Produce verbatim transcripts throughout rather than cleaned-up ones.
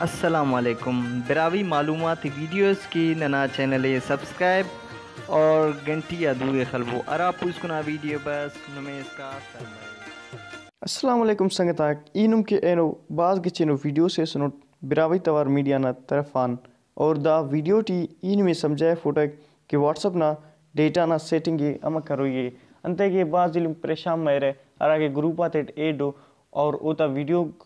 السلام علیکم، براہوئی معلوماتی ویڈیوز کی ننا چینل ءِ سبسکرائب اور گھنٹی آ دو ءِ خلبو، ہرا پوسکنا ویڈیو بس نمے اسکا سر مرے۔ السلام علیکم سنگتاک، ای نم کہ اینو بھاز گچینو ویڈیوز ایسنٹ براہوئی توار میڈیا نا طرف آن، اور دا ویڈیو ٹی ای نمے سمجھائفوٹک کہ واٹس ایپ نا ڈیٹا نا سیٹنگ ءِ امر کروئی ءِ، انتئے کہ بھاز ایلم پریشان مریرہ، ہراکہ گروپ آتیٹ ایڈ او اور اوتا ویڈیوک،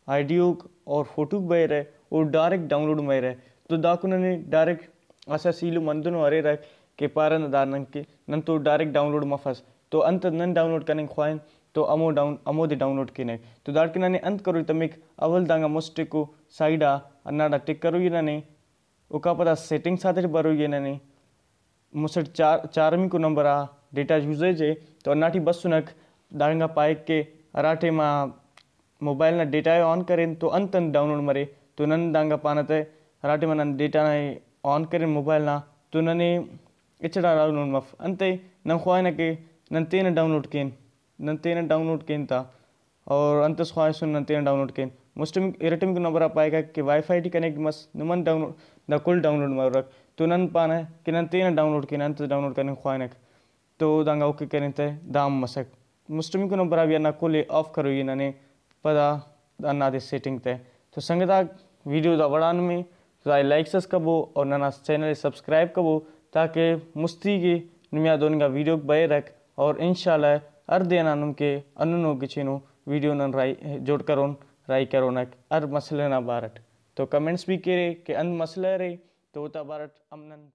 آڈیوک اور فوٹوک بریرہ، او ڈائریکٹ ڈاؤنلوڈ مریرہ۔ تو داکو ننے ڈائریکٹ اسہ اسہ ایلم ہندنو اریرہ کہ پارہ نا دا نن کہ نن تو ڈائریکٹ ڈاؤنلوڈ مفس، تو انت نن ڈاؤنلوڈ کننگ خواہن تو ہمو ڈاؤن ہمودے ڈاؤنلوڈ کینہ۔ تو داڑکن ننے انت کروئی تمک، اول دانگا مسٹکو سائیڈ آ ہنداڑا ٹک کروئی ننے، اوکا پدا سیٹنگس آتیٹ بروئی ءِ ننے۔ مسٹ چار چارمیکو نمبر آ ڈیٹا یوزیج ءِ تو ہنداٹی بسنک۔ دانگا پائک کہ ہرا ٹائما موبائل نا ڈیٹا ءِ آن کرین تو انت انت ڈاؤنلوڈ مرے، تو نن دانگا پانہ تہ ہرا ٹائما نن ڈیٹا نا آن کرین موبائل نا تو ننے ہچڑا ڈاؤنلوڈ مف، انتئے نن خواہنہ کہ نن تینا ڈاؤنلوڈ کین۔ نن تینا ڈاؤنلوڈ کین تا، اور انتس خواہسن نن تینا ڈاؤنلوڈ کین۔ مسٹم ارٹمیکو نمبر آ پائکہ کہ وائی فائی ٹی کنیکٹ مس، نمن ڈاؤنلوڈ، دا کل ڈاؤنلوڈ مرک۔ تو نن پانہ کہ نن تینا ڈاؤنلوڈ کین، انت ڈاؤنلوڈ کننگ خوانک، تو دانگا اوکے کرین تہ دا ہم مسک۔ مسٹمیکو نمبر آ بھی ہندا کل ءِ آف کروئی ءِ ننے۔ پدا ہندادے سیٹنگ تہ۔ تو سنگتاک، ویڈیو دا وڑان میں تو دائے لائکس اس کبو اور ننا چینل ءِ سبسکرائب کبو، تاکہ مستی کہ نمیا دہننگا ویڈیوک بریرک، اور انشاءاللہ ہر دے ئنا نم کہ ہندنو گچینو ویڈیو نن راہی جوڑ کرون، راہی کرونک ہر مسئلہ نا بارٹ۔ تو کمنٹس بھی کیرے کہ انت مسئلہ ارے تو اوتا بارٹ ہم نن